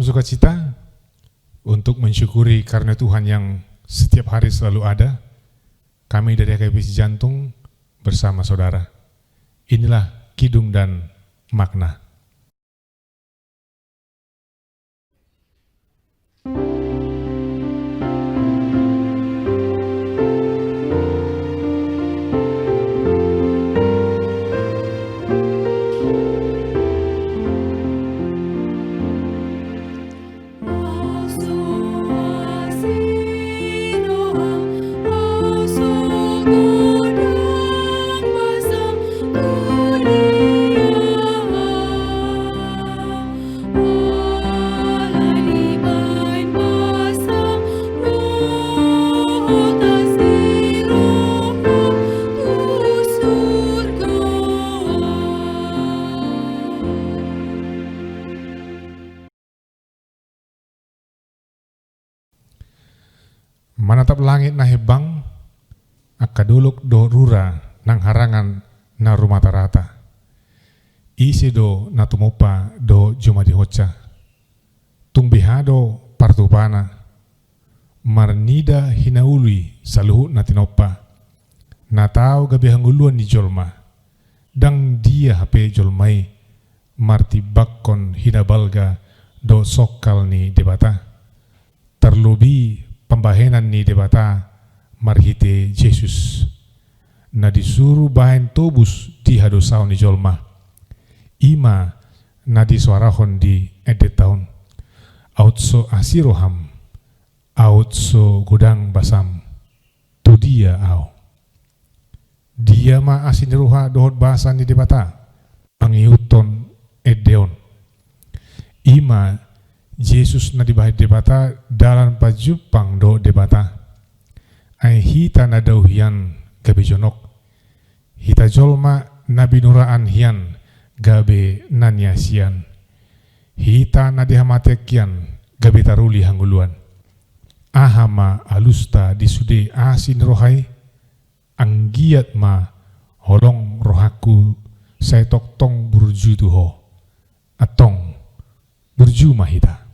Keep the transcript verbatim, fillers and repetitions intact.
Sukacita untuk mensyukuri karunia Tuhan yang setiap hari selalu ada, kami dari H K B P Sijantung bersama saudara. Inilah kidung dan makna. Manatap langit na hembang, angka dolok dohot rura nang harangan na rumatarata. Ise do na tumompa dohot joma dihonsa? Tung beha do partupana? Marnida hinaului saluhut na tinompa, na tau gabe hangoluan ni jolma. Ndang dia hape jolma i martimbangkon hinabalga dohot songkal ni Debata, tarlobi pambahenan ni Debata marhite Jesus, na disuru bahen tobus di hadosaon ni jolma. I ma na disoarahon di endenta on: Aut so asi roham, aut so godang basam, tu dia Ahu? Dia ma asi ni roha dohot basa ni Debata mangihuthon ende on? I ma Jesus na dibahen Debata dalan pajumpang dohot Debata. Ai hita na dao hian gabe jonok, hita jolma na binuraan hian gabe na niasian, hita na dihamatean hian gabe taruli hangoluan. Aha ma alusta di sude asi ni roha i? Anggiat ma holong rohangku sai tongtong burju tu Ho. Antong, burju ma hita.